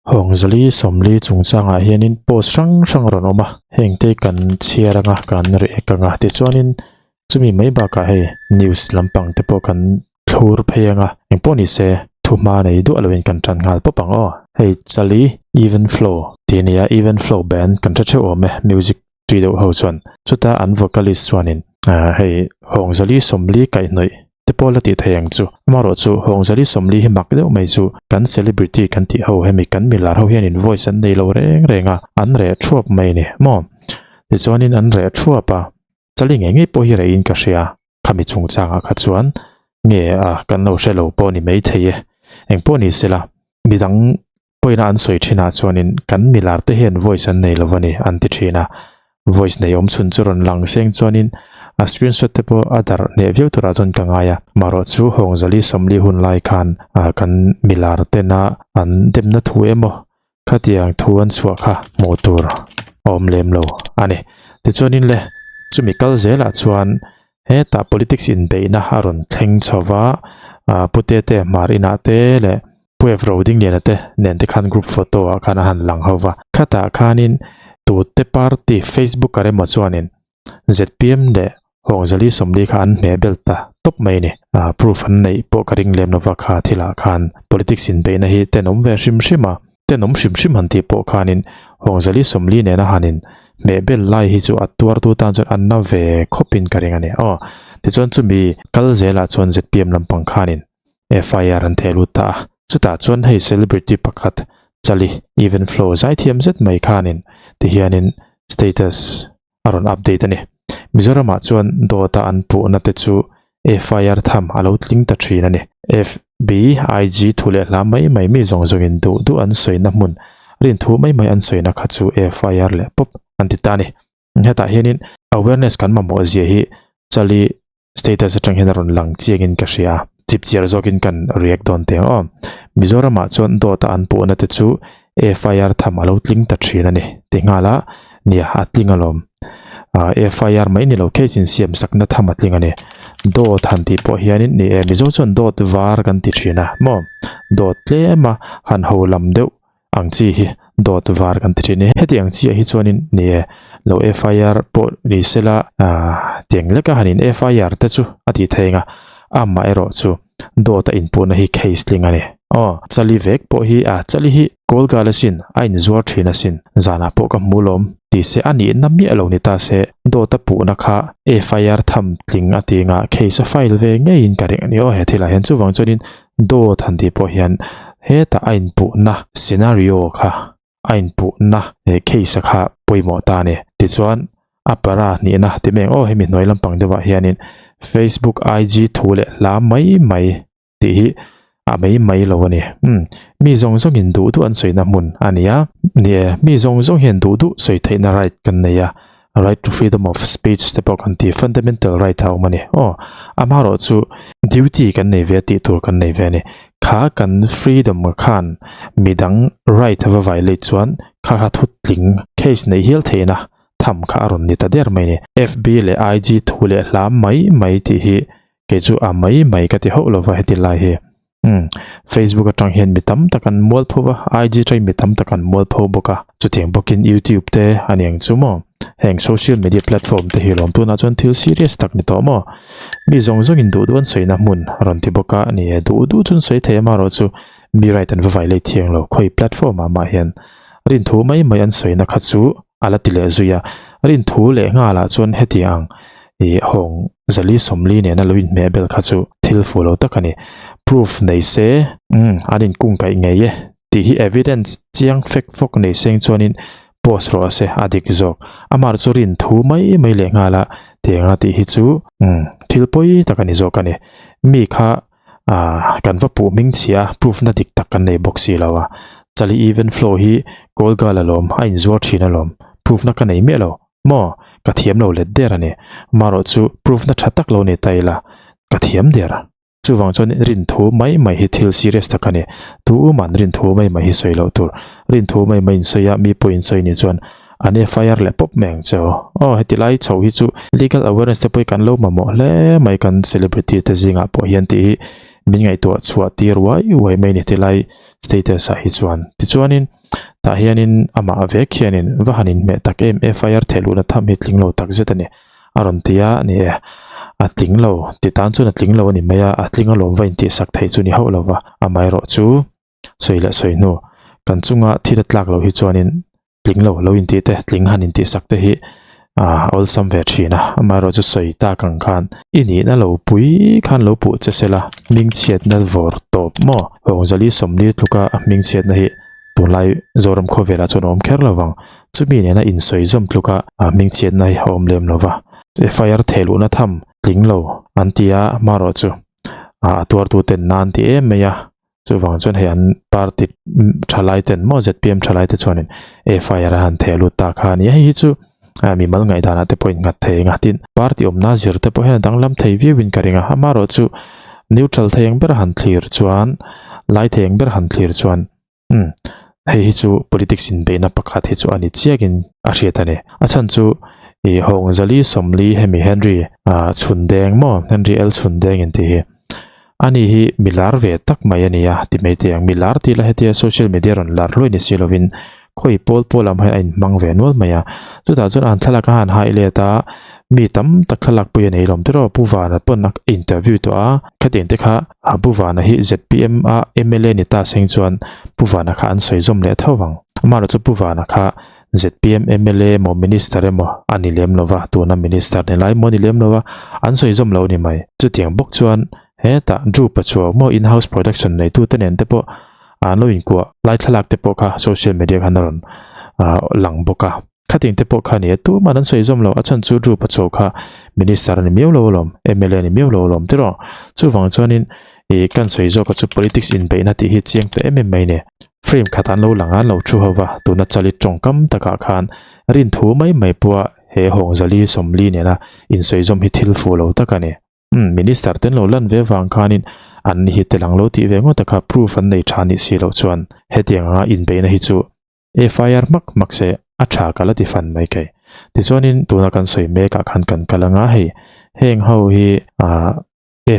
Hawngzali sawmli chungchangah hianin post hrang hrang a rawn awm a, hengte kan chhiar anga kan react anga tichuanin chumi mai bakah hei news lampang te pawh kan thlur phei anga engpawh ni se thuhma nei duah loin kan tan nghal pawp ang aw. Hei Chali Even Flow tih a ni a, Even Flow band kan hre theuh awm e music tui deuh ho chuan chutah an vocalist chuanin hei Hawngzali sawmli kaihhnawih te pawh la tih thei ang chu. Amaherawhchu Hawngzali 40 hi mak deuh mai chu kan celebrity kan tih ho hemi kan milar ho hianin voice an nei lo reng reng a, an reh thuap mai a ni maw? Tichuanin an reh thuap a, chali ngei ngei pawh hi reihin ka hria, khami chungchangah kha chuan nge a kan lo hre lo pawh ni mai thei e. Engpawh ni sela, midang Pawina an sawi thinah chuanin kan milar te hian voice an nei lo a ni an ti thin a, voice nei awm chhun chu rawn lang seng chuanin a screenshot te pawh a darh hneh viau turah chuan ka ngai a, marawh chu Hawngzali 40 hun lai khan kan milar tena an demna thu emaw khatiang thu an chhuah kha hmuh tur a awm lem lo a ni. Tichuanin le chumi kal zelah chuan hetah politics inbeihna a rawn thleng chho va, Pute te hmar inah te leh Puev ro ding liana te nen te khan group photo ah khan a han lang ho va. Khatah khanin tute party Facebook a remaw chuanin zpm leh Hawngzali 40 kha an hmeh bel ta tawp mai a ni. Proof an neih pawh ka ring lem lova kha thilah khan politics inbeihna hi tenawm ve hrim hrim a, tenawm hrim hrim han tih pawh khanin Hawngzali 40 nena hanin hmeh bel lai hi chu a tuartu tan chuan an na ve khawpin ka ring a ni. Aw tichuan chumi kal zelah chuan zpm lampang khanin FIR an theh lut ta a, chutah chuan hei celebrity pakhat Chali Even Flow zaithiam zet mai khanin tihianin status a rawn update a ni. Mizoramah chuan dawta an puhna te chu FIR tham a lo tling ta thin a ni. FB, IG thu leh hla mai mai mi zawng zawngin duh duh an sawina hmun rinthu mai mai an sawina kha chu FIR leh pawp an ti ta a ni. Hetah hianin awareness kan mamawh zia hi Chali Status atang hian a rawn lang chiangin ka hria. Chip chiar zawkin kan react dawn teh ang aw. Mizoramah chuan dawta an puhna te chu FIR tham a lo tling ta thin a ni ti nghal a, nia a tling alawm. FIR mai ni lo case in siam sakna tham a tling a ni. Dawt han tih pawh hianin ni e Mizo chuan dawt var kan ti thin a maw. Dawt tlem a han ho lam deuh ang chi hi dawt var kan ti thin a ni. Heti ang chiah hi chuanin ni e, lo FIR pawh ni sela ah tiang leka hanin FIR te chu a tih thei ang a, amah erawh chu dawt a inpuhna hi case tling a ni. Aw, chali vek pawh hi ah chali hi kawl gal asin, a inzuar thin asin, zanah pawh ka hmu lawm ti se a nihna miah lo ni ta se, dawt a puhna kha FIR tham tling a ti anga case a file ve ngeiin ka ring a ni aw he thilah hian chuvang chuanin Dawt han tih pawh hian hetah a inpuhna scenario kha a inpuhna case a kha pawimawh ta a ni. Tichuan a para hnihna ti mai ang aw hemi hnuai lampang deuhah hianin Facebook IG thu leh hla mai mai tih hi a mai mai lo a ni. Umm mi zawng zawngin duh duh an sawina hmun a ni a. Ni e, mi zawng zawng hian duh duh sawi theihna right kan nei a. Right to freedom of speech te pawh kan ti, fundamental right a awm a ni. Aw, amaherawh chu duty kan nei ve a, tih tur kan nei ve a ni. Kha kan freedom khan midang right a va violate chuan kha kha thutling case neih hial theihna tham kha a rawn ni ta der mai a ni. FB leh IG thu leh hla mai mai tih hi kei chu a mai mai ka ti hauh lova heti lai hi. Umm, Facebook atang hian mi tam tak an mual pho va, IG atangin mi tam tak an mual pho bawk a, chutiang bawkin YouTube te a ni ang chu maw? Heng social media platform te hi lawm tunah chuan thil serious tak ni tawh maw? Mi zawng zawngin duh duh an sawina hmun a rawn ti bawk a, ni e, duh duh chu an sawi thei amaherawh chu mi right an va violate thiang lo, khawi platform ah mah hian rinthu mai mai an sawina kha chu a la ti leh zui a, rinthu leh nghalah chuan hetiang ang ih hawng 440 nena lo inhmeh bel kha chu thil fuh lo tak a ni. Proof nei se, umm an inkungkaih ngei e tih hi evidence chiang fek fawk nei seng chuanin post rawh se a dik zawk. Amah chu rinthu mai mai leh nghal a tiang a tih hi chu umm thil pawi tak a ni zawk a ni. Mi kha ah kan va puh hming chhia a proof na dik tak kan nei bawk si lo a. Chali even flow hi gold girl alawm a inzuar thin alawm proof na ka nei miah lo. Maw? Ka thiam lo let der a ni. Marawh chu proof na tha tak lo ni ta ila, ka thiam der. Chuvang chuan rinthu mai mai hi thil serious tak a ni. Tu uman rinthu mai mai hi sawi loh tur. Rinthu mai mai insawi a, mi pawh insawi ni chuan an FIR leh pawp mai ang che aw. Aw heti lai chho hi chu legal awareness te pawh hi kan lo mamawh hle mai kan celebrity te zingah pawh hian tih hi. min ngaihtuah chhuah tir uai uai mai a ni tilai status ah hi chuan. Tichuanin tah hianin amah vek hianin va han inhmeh tak em FIR theh luhna tham hi tling lo tak zet a ni a rawn ti a, ni e a tling lo ti tan chuan a tling lo a ni mai a, a tling alawm va intihsak theih chu ni hauh lo va, amaherawh chu sawi leh sawi hnu kan chunga thil a tlak loh hi chuanin tling lo lo intih te tling han intih sak te hi ah awlsam ve thin a amaherawh chu sawi tak ang khan i nihna lo pui khan lo puh che sela hmingchhiatna vawr tawp maw Hawngzali sawmli tluka a hmingchhiatna hi tunlai Zoram khawvelah chuan a awm kher lo vang chumi nena insawi zawm tluka a hmingchhiatna hi a awm lem lo va FIR thehluhna tham tling lo an ti a amaherawh chu a tuartuten nan ti em mai a. Chuvang chuan hei an party thalai ten maw zpm thalai te chuanin FIR a han theh lut ta kha a ni a, hei hi chu mimal ngaihdanah te pawh innghat thei eng a, tin party awmna zir te pawh hian a danglam thei viauin ka ring a, amaherawhchu neutral thei ang ber han thlir chuan lai thei ang ber han thlir chuan umm hei hi chu politics inbeihna pakhat hi chu a ni chiakin a hriat a ni. A chhan chu ih Hawngzali Sawmli hemi Henry ah Chhundeng maw Henry L Chhundeng intih hi Ani hi mi lar ve tak mai a ni a, ti mai teh ang. Mi lar tih la hetia social media rawn lar hluai ni si lovin khawi pawl pawl lam hian a inhmang ve nual mai a. Chutah chuan an thlalak a han haih let a, mi tam tak thlalak pui a nei lawm tiraw Pu Vana pawn a interview tawh a, khatiang te kha Pu Vana hi zpm a mla ni ta seng chuan Pu Vana kha an sawi zawm leh tho vang. Amaherawhchu Pu Vana kha zpm mla emaw minister emaw a ni lem lo va, tuna minister ni lai emaw a ni lem lo va, an sawi zawm lo a ni mai. Chutiang bawk chuan hetah Drew Pachuau maw in-house production neitute nen te pawh an lo inkuah lai thlalak te pawh kha social media khan a rawn lang bawk a. Khating te pawh kha a ni a, tuman an sawi zawm lo, a chhan chu Drew Pachuau kha minister a ni miau lo alawm, mla a ni miau lo alawm tiraw. Chuvang chuanin ih kan sawi zawk a chu politics inbeihna tih hi chiang ta em em mai a ni. Frame khat an lo lang a, an lo thu ho va, tuna Chalit tawngkam takah khan rinthu mai mai pawha he Hawngzali Sawmli nena insawi zawm hi thil fuh lo tak a ni. Umm, Minister ten lo lan ve vang khanin an ni hi tel ang lo tih ve ngawt a kha proof an nei tha nih si loh chuan hetiang anga inbeihna hi chu FIR hmak hmak se a tha ka la ti fan mai kei. Tichuanin tuna kan sawi mekah khan kan kal anga hei heng ho hi ah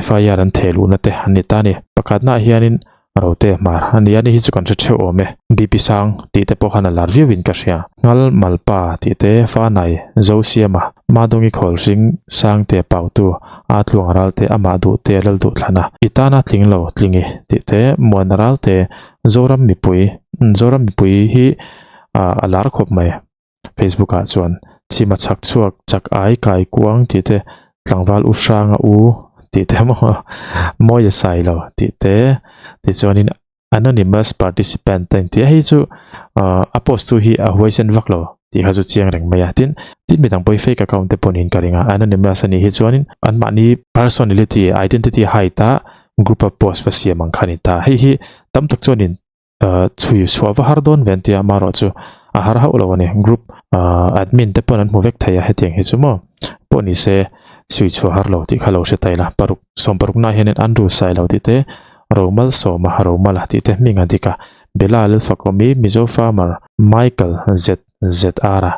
FIR an theh luhna te an ni ta a ni. Pakhatnaah hianin Rote Hmar a ni a, ni hi chu kan hre theuh awm e. BP Sang tih te pawh khan a lar viauin ka hria. Ngal Malpa tih te, Fanai, Zosiama, Madongi Khawlhring, Sangte Pautu, A Tluang Ralte, Amah Duhte, Lalduhthlana, I tana tling lo tlingi tih te, Muana Ralte, Zoram Mipui, Zoram Mipui hi a lar khawp mai. Facebook ah chuan chhima chhak chhuak chak ai kai kuang tih te tlangval u hranga u tih te maw mawi a sai lo tih te tichuanin anonymous participant te an ti a hei chu ah a post tu hi a huaisen vak lo tih kha chu chiang reng mai a tin tin midang pawh hi fake account te pawh niin ka ring a anonymous a nih hi chuanin anmahni personality identity hide a group a post va siam ang kha a ni ta hei hi tam tak chuanin chhui chhuah va har dawn ve an ti a amaherawh chu a har hauh lo a ni group ah admin te pawn an hmu vek thei a hetiang hi chu maw pawh ni se chhui chhuah har lo tih kha lo hre ta ila paruk sawm paruk naah hianin Andrew Sailo tih te Romal Sawma Romala tih te hming a dik a Bella Lalfakawmi Mizo Farmer Michael Z Z R a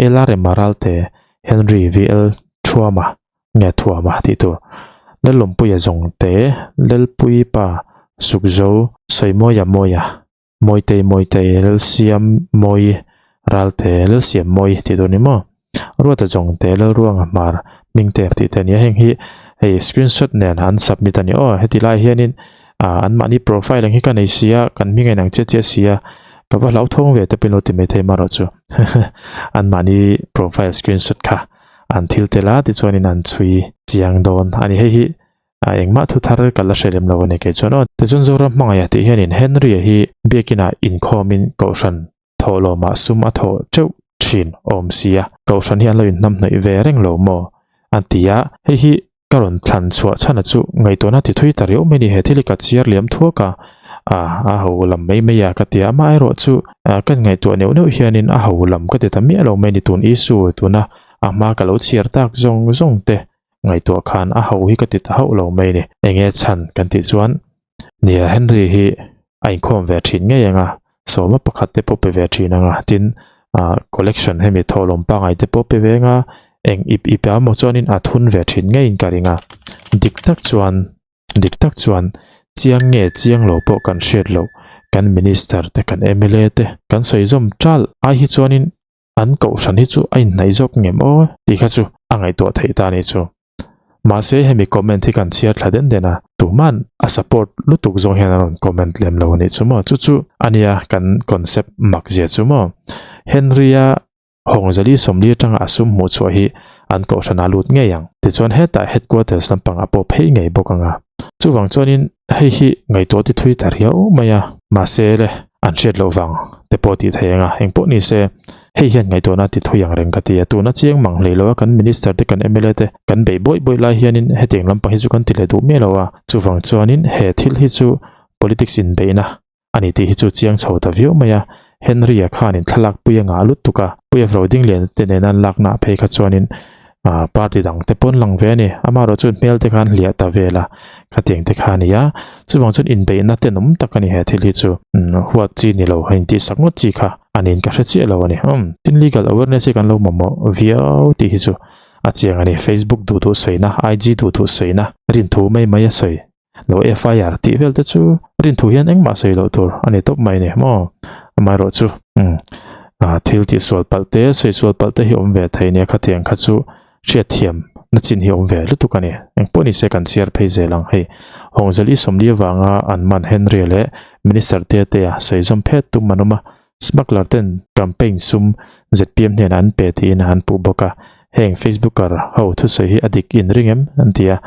Ella Rema Ralte Henry V L Thuama nge thuama tih tur. Lalawmpuia zawng te, Lalpui pa Sukzo, Sawimawia Mawia, Mawitei Mawitei, Lalsiam Mawi Ralte, Lalsiam Mawi tih tur ni maw? Ruata zawng te, Lalruanga Hmar Hmingte tih te a ni a, heng hi hei screenshot nen an submit a ni aw, heti lai hianin ah anmahni profile ang hi ka nei si a, kan hming a inang chiah chiah si a, ka va hlauthawng ve te pawhin lo ti mai thei marawh chu anmahni profile screenshot kha. an thil tel a tichuanin an chhui chiang dawn a ni. Hei hi engmah thu thar ka la hre lem lo a ni kei chuan aw. Tichuan Zoram hmangaih tih hianin Henry-a hi biakinah inkhawmin Kohhran thawhlawmah sum a thawh teuh thin awm si a, Kohhran hi an lo inhnamhnawih ve reng lo maw a ti a, hei hi Ka rawn thlan chhuah chhan a chu ngaihtuahna ti thui ta riau mai ni he thil hi ka chhiar liam thuak a, ah a ho lam mai mai a ka ti a, amaherawh chu kan ngaihtuah neuh neuh hianin a ho lam ka ti ta miah lo mai ni tun Isu tuna a hma ka lo chhiar tak zawng zawng te ngaihtuah khan a ho hi ka ti ta hauh lo mai ni. Enge chhan kan tih chuan Nia, Henry hi a inkhawm ve thin ngei ang a, sawma pakhat te pawh pe ve thin ang a, tin ah collection hemi thawhlawm pangai te pawh pe ve ang a, eng ip ip ah emaw chuanin a thun ve thin ngeiin ka ring a, dik tak chuan. Dik tak chuan chiang nge chiang lo pawh kan hriat loh kan minister te kan mla te kan sawi zawm ṭal ai hi chuanin an kohhran hi chu a inhnaih zawk ngem aw tih kha chu a ngaihtuah theih ta a nih chu. Mahse hemi comment hi kan chhiar thla den den a, tuman a support lutuk zawng hian an rawn comment lem lo a nih chu maw. Chu chu a nia kan concept mak zia chu maw. Henry-a Hawngzali 40 atanga a sum hmuh chhuah hi an kohhran a lut ngei ang. Tichuan hetah headquarters lampang a pawh phei ngei bawk ang a. Chuvang chuanin hei hi ngaihtuah ti thui ta riau mai a. Mahse le, an hriat loh vang te pawh tih thei ang a, engpawh ni se hei hian ngaihtuahna ti thui ang reng ka ti a. Tuna chiang mang hlei lo a kan minister te kan mla te kan beih bawih bawih lai hianin hetiang lampang hi chu kan ti leh duh miah lo a. Chuvang chuanin he thil hi chu politics inbeihna A ni tih hi chu chiang chho ta viau mai a, Henry-a khanin thlalak pui a ngah lutuk a, Puia Rodingliana te nena an lakna phei kha chuanin party dang te pawn lang ve a ni. Amaherawh chuan hmel te khan hliah ta vel a, khatiang te kha a ni a, chuvang chuan inbeihna tenawm tak a ni he thil hi chu huat chi ni lo, intihsak ngawt chi kha a niin ka hre chiah lo a ni. Tin legal awareness hi kan lo mamawh viau tih hi chu a chiang a ni, Facebook duh duh sawina, IG duh duh sawina, rinthu mai mai a sawi. Lo FIR tih vel te chu rinthu hian engmah sawi loh tur a ni tawp mai ni maw? Amaherawh chu umm thil tih sual palh te sawi sual palh te hi awm ve thei nia khatiang kha chu hriatthiam na chin hi awm ve lutuk a ni. Engpawh ni se kan chhiar phei zel ang hei. Hawngzali 40 avanga an man Henry leh Minister te te a sawi zawm phet tum an awm a, Smuggler ten campaign sum zpm hnenah an pe tiin an puh bawk a, heng Facebooker ho thusawi hi a dik in ring em? an ti a,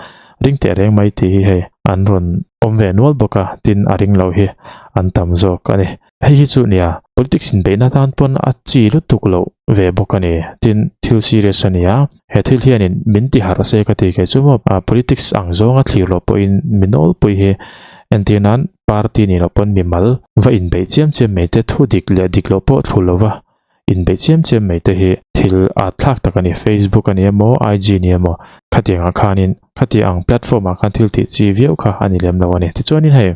ring teh reng mai tih hi hei an rawn awm ve nual bawk a, tin a ring lo hi an tam zawk a ni. Hei hi chu nia, politics inbeihna tan pawn a chi lutuk loh ve bawk a ni, tin thil serious a ni a, he thil hianin min ti harh se ka ti kei chu maw, politics ang zawnga thlir loh pawhin mi nawlpui hi entir nan Party nih loh pawn mimal va inbeih chiam chiam mai te, thu dik leh dik loh pawh thlu lova inbeih chiam chiam mai te hi thil at thlak tak a ni. Facebook a ni emaw, IG a ni emaw, khatiangah khanin khati ang platform ah khan thil tih chi viau kha a ni lem lo a ni. Tichuanin hei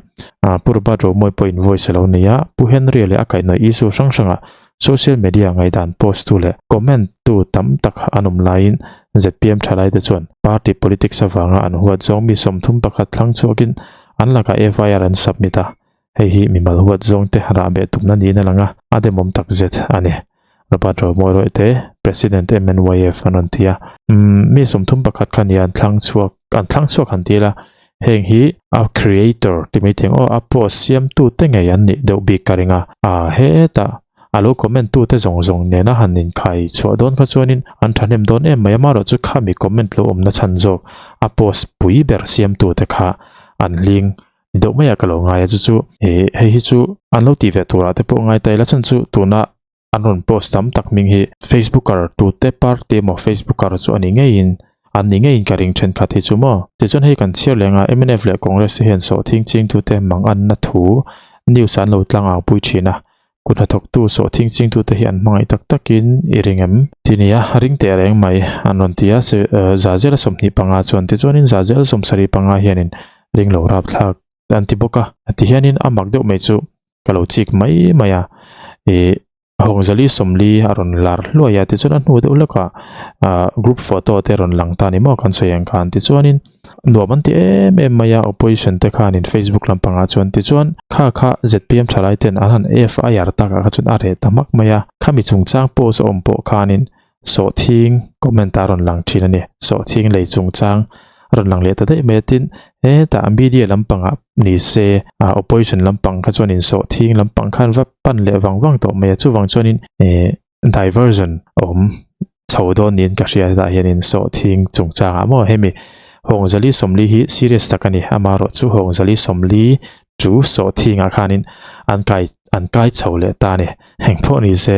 Pu Robert Romawi pawhin voice a lo nei a, Pu Henry-a leh a kaihhnawih issue hrang hrangah social media ngaihdan post tu leh comment tu tam tak an awm laiin zpm thalaite chuan party politics avanga an huat zawng mi 31 thlang chhuakin An lakah FIR an submit a, hei hi mimal huat zawngte rahbeh tumna niin a lang a, a demawm takzet a ni. Robert Romawi Rawihte, President MNYF an rawn ti a. Umm, mi 31 kha nia an thlang chhuak, an thlang chhuak han ti ila, heng hi a creator ti mai thei ang aw, a post siamtute ngei an nih deuh bik ka ring a, ah hetah a lo comment tute zawng zawng nena han inkhai chhuah dawn kha chuanin an thahnem dawn em mai a, amaherawh chu khami comment lo awmna chhan zawk a post pui ber siamtute kha an hling ni deuh mai a ka lo ngai a, chu chu ih hei hi chu an lo tih ve turah te pawh ngai ta ila chhan chu tuna an rawn post tam tak hming hi Facebooker tute party emaw Facebooker chu a ni ngeiin an ni ngeiin ka ring thenkhat hi chu maw. Tichuan hei kan chhiar leng a mnf leh Congress te hian sawhthing chingtute manganna thu news an lo tlang ang pui thin a, Kut hnathawktu sawhthing chingtute hi an hmangaih tak takin i ring em? Ti nia, ring teh reng mai, an rawn ti a, za zela 25 chuan tichuanin za zel 75 hianin ring lo rapthlak an ti bawk a. Tihianin a mak deuh mai chu ka lo chik mai mai a, ih Hawngzali 40 a rawn lar hluai a, tichuan a hnu deuh hlekah group photo te rawn lang ta ni maw kan sawi ang khan. Tichuanin Nuam an ti em em mai a, opposition te khanin Facebook lampangah chuan tichuan kha kha zpm thalai ten an han FIR takah kha chuan a reh ta hmak mai a, khami chungchang post a awm pawh khanin sawhthing comment a rawn lang thin a ni, sawhthing lei chungchang a rawn lang leh ta daih mai a, tin hetah media lampangah ni se opposition lampang kha chuanin sawhthing lampang khan va pan leh vang vang tawh mai a, chuvang chuanin eh diversion a awm chho dawn niin ka hria hetah hianin sawhthing chungchangah maw hemi Hawngzali 40 hi serious tak a ni amaherawh chu Hawngzali 40 chu sawhthingah khanin an kai an kai chho leh ta a ni engpawh ni se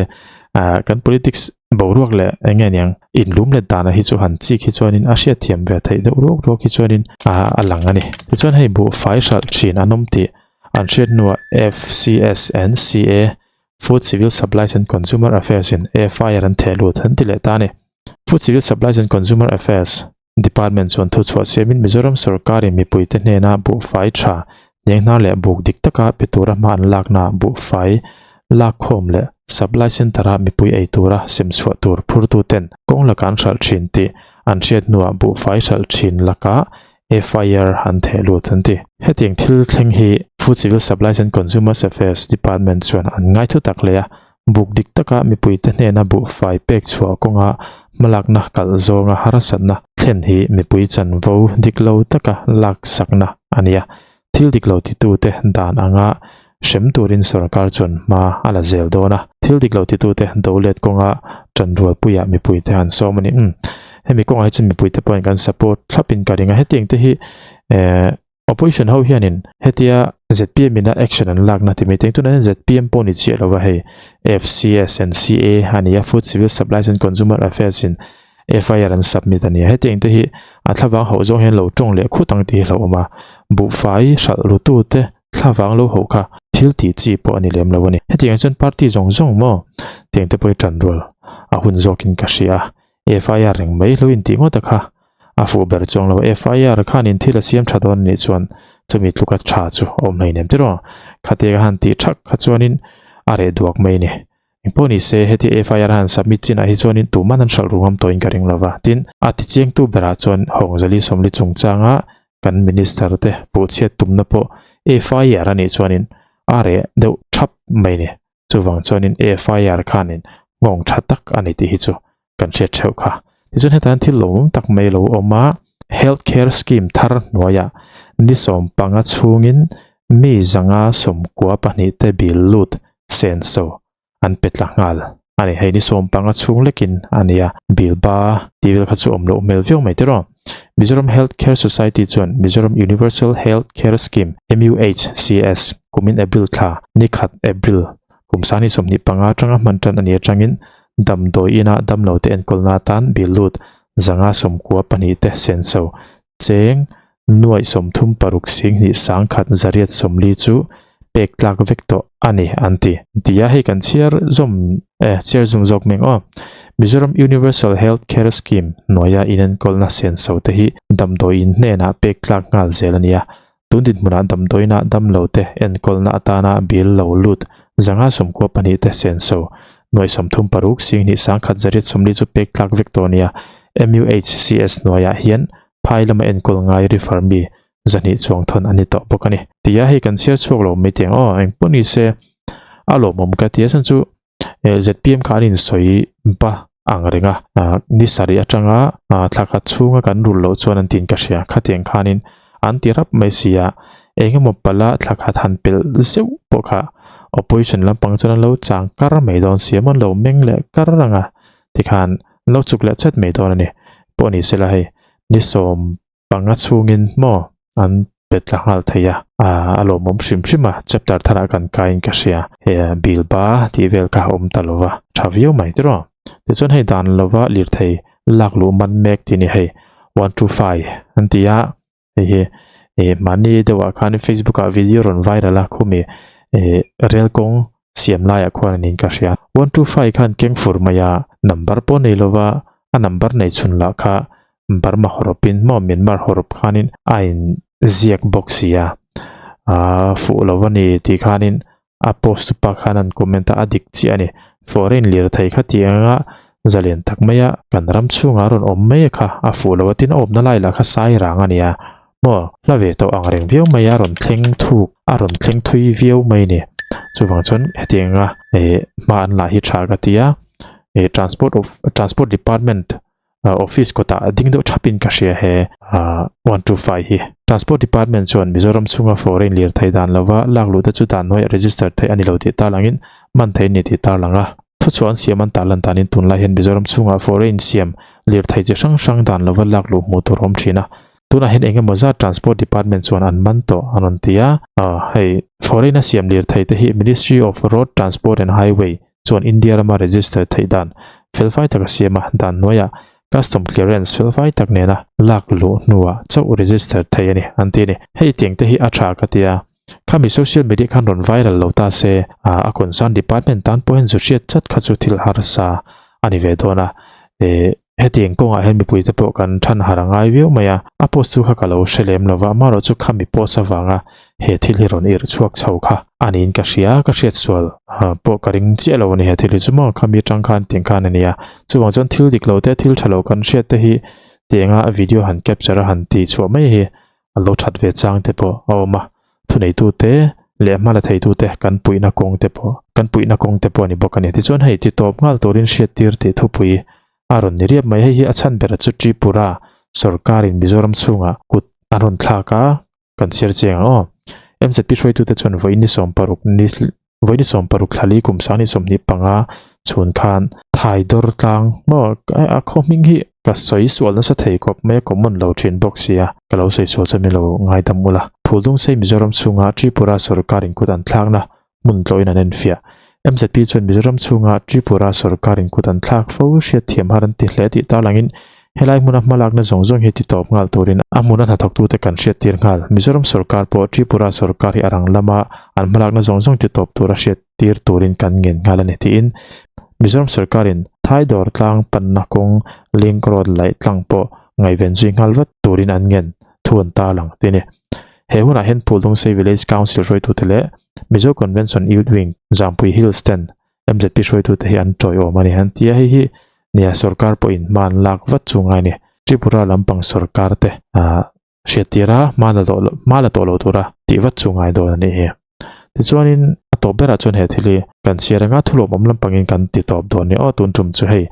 ah kan politics boruak leh eng nge niang inlum let dana hi chu han chik hi chuanin a hriatthiam ve theih deuh ruak ruak hi chuanin ah a lang a ni tichuan hei buhfai hralh thin an awm tih an hriat hnuah F_C_S_N_C_A Food Civil Supplies and Consumer Affairs in FIR an theh lut an ti leh ta a ni. Food Civil Supplies and Consumer Affairs Department chuan thuchhuah siamin Mizoram sawrkarin mipuite hnena buhfai tha hnianghnar leh buk dik taka pe tura hma an laknaah buhfai lakkhawm leh supply centre-a mipui ei tura semchhuah tur phurtuten kawng laka an hralh thin tih an hriat hnuah buhfai hralh thin lakah. FIR an theh lut an ti. Hetiang thil thleng hi Food Civil Supplies and Consumers Affairs Department chuan an ngaithu tak hle a, buk dik taka mipuite hnena buhfai pek chhuah kawnga hmalakna kalh zawnga harsatna thlen hi mipui chanvo dik lo taka laksakna a ni a. Thil dik lo titute dan anga hrem turin sorkar chuan hma a la zel dawn a, thil dik lo titute do let kawnga tanrualpuiah mipuite han sawm a ni. Umm, hemi kawngah hi chuan mipuite pawhin kan support thlapin ka ring a, hetiang te hi eh opposition ho hianin hetia zpm ina action an lakna ti mai te tunah hian zpm pawh ni chiah lova hei FCS and CA a ni a, Food Civil Supplies and Consumer Affairs in FIR an submit a ni a, hetiang te hi a thlavang hauh zawng hian lo tawng leh khut ang tih hi hlauhawm a, buhfai hralh rutu te thlavang lo hauh kha thil tih chi pawh a ni lem lo a ni. Hetiang chuan party zawng zawng maw tiang te pawh hi tan rual a hun zawkin ka hria a, FIR reng mai hlo intih ngawt a kha a fuh ber chuang lo, FIR khanin thil a siam tha dawn a nih chuan chumi tluka tha chu a awm hleinem tiraw, khatiang a han tih thak kha chuanin a reh duak mai a ni. Engpawh ni se, heti FIR han submit chinah hi chuanin tuman an hralh ru ngam tawhin ka ring lova. Tin, a tichiangtu berah chuan Hawngzali Sawmli chungchanga kan Minister te puhchhiat tumna pawh FIR a nih chuanin a reh deuh thap mai ni. Chuvang chuanin FIR khanin nghawng tha tak a ni tih hi chu kan hriat theuh kha. Tichuan hetah hian thil lawmawm tak mai lo awm a, Health Care Scheme thar hnuaiah ni 15 chhungin mi 192 te bill lut senso an pe tla nghal a ni. Hei ni 15 chhung lekin a nia, bill ba tih vel kha chu awm loh hmel viau mai tiraw. Mizoram Health Care Society chuan Mizoram Universal Health Care Scheme, MUHCS, kumin April thla ni khat April kum sani 25 atanga hman tan a ni atangin Damdawi ina damlote enkawlna atan bill lut 192 te senso cheng nuaih 36 singhnih sangkhat zariat 40 chu pek tlak vek tawh a ni an ti. Tia hei kan chhiar zawm eh chhiar zum zawk meng aw. Mizoram Universal Health Care Scheme hnuaia inenkawlna senso te hi damdawi in hnenah pek tlak nghal zel a ni a. Tun dinhmunah damdawiina damlote enkawlna atana bill lo lut 192 te senso nuaih 36 singhnih sangkhat zariat 40 chu pek tlak vek tawh a nia. MUHCS hnuaiah hian phai lama enkawl ngai refer mi 200 chuang thawn a ni tawh bawk a ni. Tia hei kan chhiar chhuak lo mai teh ang aw, engpawh ni se a lawmawm ka ti a chhan chu ZPM kha an insawi ba ang reng a, ni sarih atanga thla khat chhunga kan rul loh chuan an tiin ka hria. Khatiang khanin an ti rap mai si a, eng emaw pala thla khat han pelh zeuh pawh kha opposition lampang chuan an lo chang kar mai dawn si a maw, an lo meng leh kar ang a, tikhan an lo chuk leh chat mai dawn a ni. Pawh ni sela hei ni 15 chhungin maw an pe tla nghal thei a, a lawmawm hrim hrim a, chapter tharah kan kaiin ka hria, he bill ba tih vel kha a awm ta lova, tha viau mai tiraw. Tichuan hei dan lova lirthei lak luh man mek tih ni hei 125 an ti a, hei hi eh mahni deuhah khan Facebook ah video rawn viral a khumi eh rel kawng siam laiah khuan a niin ka hria. 125 khan keng fur mai a, number pawh nei lova a number nei chhun lah kha Burma hawrawpin maw Myanmar hawrawp khanin a in ziak bawk si a, aa fuh lo a ni tih khanin a post tu pa khan an comment a, a dik chiah a ni. Foreign lirthei kha tih anga zalian tak maia kan ram chhungah a rawn awm mai kha a fuh lo a, tin a awmna lai lah kha sai rang a ni a, maw hla ve tawh ang reng viau mai a rawn thleng thuk a rawn thleng thui viau mai a ni. Chuvang chuan hetianga eh hma an lah hi tha ka ti a, eh transport of transport department Office kawtah ding deuh thapin ka hria he 125 hi. Transport Department chuan Mizoram chhunga foreign lirthei dan lova lak luh te chu dan hnuaiah register theih a ni lo tih tarlangin man thei a ni tih tarlang a. Thuchhuah an siam an tarlan danin tunlai hian Mizoram chhungah foreign siam lirthei chi hrang hrang dan lova lak luh hmuh tur a awm thin a. Tunah hian eng emaw zat Transport Department chuan an man tawh an rawn ti a. Hei foreign a siam lirthei te hi Ministry of Road Transport and Highway chuan India rama register theih dan felfai tak a siam a, dan hnuaiah custom clearance felfai tak nena lak luh hnuah chauh register thei a ni an ti a ni. Hei tiang te hi a tha ka ti a, khami social media khan rawn viral lo ta se a concern department tan pawh hian zu hriat chat kha chu thil harsa a ni ve dawn a, eh Hetiang kawngah hian mipuite pawh kan than har a ngai viau mai a, a post chu kha ka lo hre lem lova, amaherawh chu khami post avanga he thil hi rawn irh chhuak chho kha a niin ka hria, ka hriat sual pawh ka ring chiah lo a ni he thil hi chu maw, khami atang khan tiang khan a ni a, chuvang chuan thil dik lo te thil tha lo kan hriat te hi Tianga video han capture a han tih chhuah mai hi a lo that ve chang te pawh a awm a, thuneitute leh hma la theitute kan puihna kawng te pawh kan puihna kawng te pawh a ni bawk a ni. Tichuan hei ti tawp nghal turin hriattir tih thupui a rawn ni riap mai. Hei hi a chhan berah chu Tripura sorkarin Mizoram chhungah kut an rawn thlak a, Kan chhiar chiang ang aw. MZP hruaitute chuan vawiin ni 16 ni vawiin ni 16 thlali kum sang ni 25 chhun khan Thai dawr tlang maw a khaw hming hi ka sawi sual nasa thei khawp mai a common lo thin bawk sia ka lo sawi sual chuan min lo ngaidam ula. Phuldungsei Mizoram chhunga Tripura sorkar in kut an thlakna hmun tlawhin an enfiah. MZP chuan Mizoram chhunga Tripura sorkarin kut an thlak fo hriatthiam har an ti hle tih tarlangin helai hmuna hmalakna zawng zawng hi ti tawp nghal turin a hmuna hnathawktute kan hriattir nghal. Mizoram sorkar pawh Tripura sorkar hi a rang lama an hmalakna zawng zawng ti tawp tura hriattir turin kan ngen nghal a ni tiin Mizoram sorkarin Thaidawr tlang panna kawng link road laih tlang pawh ngaihven zui nghal vat turin an ngen thu an tarlang ti a ni. He hunah hian Phuldungsei Village Council hruaitute leh Mizo Convention Youth Wing, Zampui Hills ten MZP hruaitute hi an tawiawm a ni. An ti a, hei hi nia sorkar pawhin hma an lak vat chu ngai a ni. Tripura lampang sorkar te hriattir a, hma la tawh hma la tawh lo tura tih vat chu ngai dawn a nih hi. Tichuanin a tawp berah chuan he thil hi kan chhiar anga thulawmawm lampangin kan ti tawp dawn ni aw. Tun tum chu hei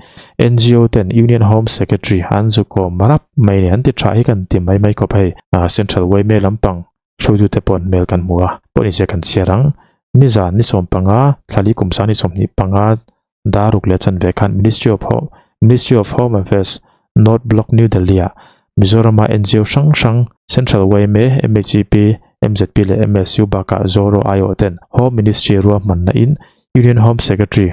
NGO ten Union Home Secretary an zu kawm rap mai a ni. An ti tha hi kan ti mai mai khawp hei. Central yma lampang Hruaitute pawh an hmel kan hmu a, pawh ni se kan chhiar ang. Nizan ni 15, thlali kum sang ni 25 daruk leh chanve khan Ministry of Home Ministry of Home Affairs, North Block, New Delhi ah Mizorama NGO hrang hrang Central yma, MHEP, MZP leh MSU bakah Zoro aiawh ten Home Ministry ruahmanna in Union Home Secretary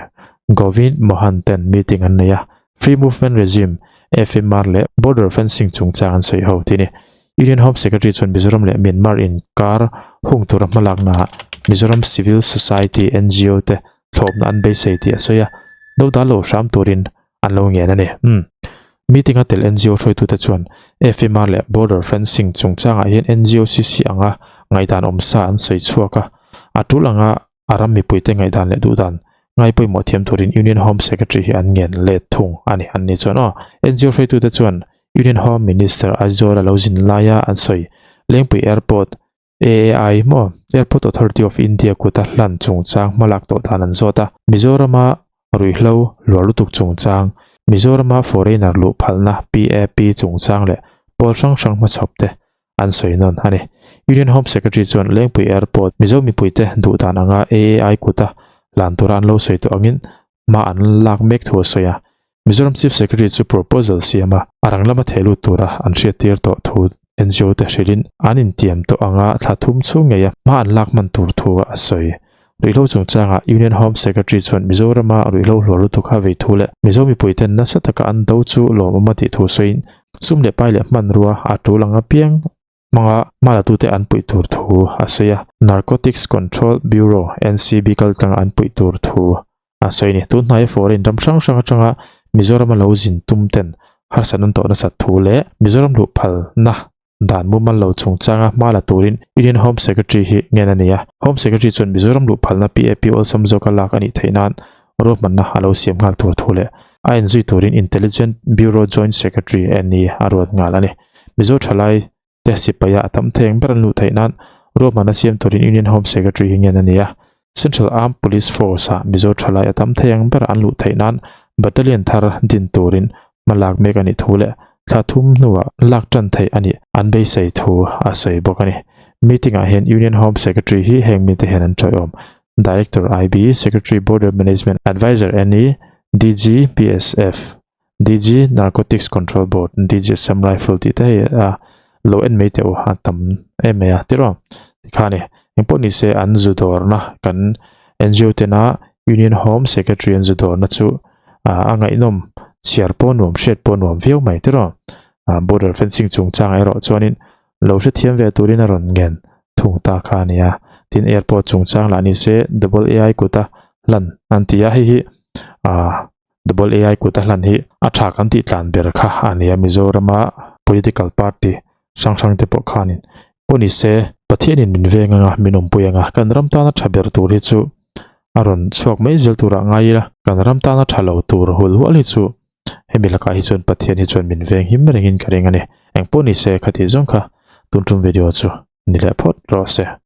Govind Mohan ten meeting an nei a, Free Movement Regime, FMR, leh Border Fencing chungchang an sawi ho tih a ni. Union Home Secretary chuan Mizoram leh Myanmar inkar hung tura hmalaknaah Mizoram Civil Society NGO te thlawpna an beisei tih a sawi a, dodal lo hram turin an lo ngen a ni. Umm. Meeting a tel NGO hruaitute chuan FMR leh Border Fencing chungchangah hian NGOCC anga ngaihdan awmsa an sawi chhuak a, a tul anga a ram mipuite ngaihdan leh duhdan ngai pawimawh thiam turin Union Home Secretary hi an ngen let thung a ni. An ni chuan aw, NGO hruaitute chuan Union Home Minister Aizawl a lo zin laia an sawi Lengpui Airport, AAI, maw, Airport Authority of India kuta hlan chungchang hmalak tawh dan an zawt a, Mizorama ruihhlo luar lutuk chungchang, Mizorama foreigner luh phalna PAP chungchang leh pawl hrang hrang hmachhawp te an sawi nawn a ni. Union Home Secretary chuan Lengpui Airport Mizo mipuite duh dan anga AAI kuta hlan tura an lo sawi tawh angin hma an lak mek thu a sawi a. Mizoram Chief Secretary chu proposal siam a, a rang lama theh lut tura an hriattir tawh thu NGO te hrilhin an intiam tawh anga thla thum chhung ngeia hma an lak hman tur thu a sawi. Ruihhlo chungchangah Union Home Secretary chuan Mizorama ruihhlo hluar lutuk a vei thu leh Mizo mipuiten nasa taka an do chu lawmawm a tih thu sawiin sum leh pai leh hmanrua a tul ang apiang hmanga hmalatute an puih tur thu a sawi a. Narcotics Control Bureau, NCB, kaltlanga an puih tur thu a sawi a ni. Tun hnaia foreign ram hrang hrang atanga Mizorama lo zin tum ten harsatna an tawh nasat thu leh Mizoram luh phalna Dan mumal lo chungchanga hma la turin Union Home Secretary hi ngen a ni a. Home Secretary chuan Mizoram luh phalna PAP awlsam zawka lak a nih theih nan ruahmanna a lo siam nghal tur thu leh a enzui turin Intelligent Bureau Joint Secretary NE a ruat nghal a ni. Mizo thalai te sipaia a tam thei ang ber an luh theih nan ruahmanna siam turin Union Home Secretary hi ngen a ni a. Central Armed Police Force-ah Mizo thalai a tam thei ang ber an luh theih nan Battalion thar din turin hma lak mek a nih thu leh thla thum hnuah lak tan theih a nih an beisei thu a sawi bawk a ni. Meeting-ah hian Union Home Secretary hi heng mite hian an tawiawm, Director IB, Secretary Border Management Adviser NE, DG BSF, DG Narcotics Control Board, DG Assam Rifle tih te hei a lo en mai teh u a tam em mai a tiraw tikhan e engpawh ni se an zu dawrna kan NGO tena Union Home Secretary an zu dawrna chu a ngaihnawm chhiar pawh nuam hriat pawh nuam viau mai tiraw border fencing chungchang erawh chuanin lo hrethiam ve turin a rawn ngen thung ta kha a ni a tin airport chungchang lah ni se double AI kuta hlan an ti a hei hi ah Double AI kut a hlan hi a tha kan tih tlan ber kha a ni a, Mizorama political party hrang hrang te pawh khanin pawh ni se Pathianin min veng anga min awmpui anga kan ram tana tha ber tur hi chu a rawn chhuak mai zel turah ngai ila, kan ram tana tha lo tur hul hual hi chu. Hemi lakah hi chuan Pathian hi chuan min veng him rengin ka ring a ni. Engpawh ni se khati zawng kha tun tum video chu ni leh phawt rawh se.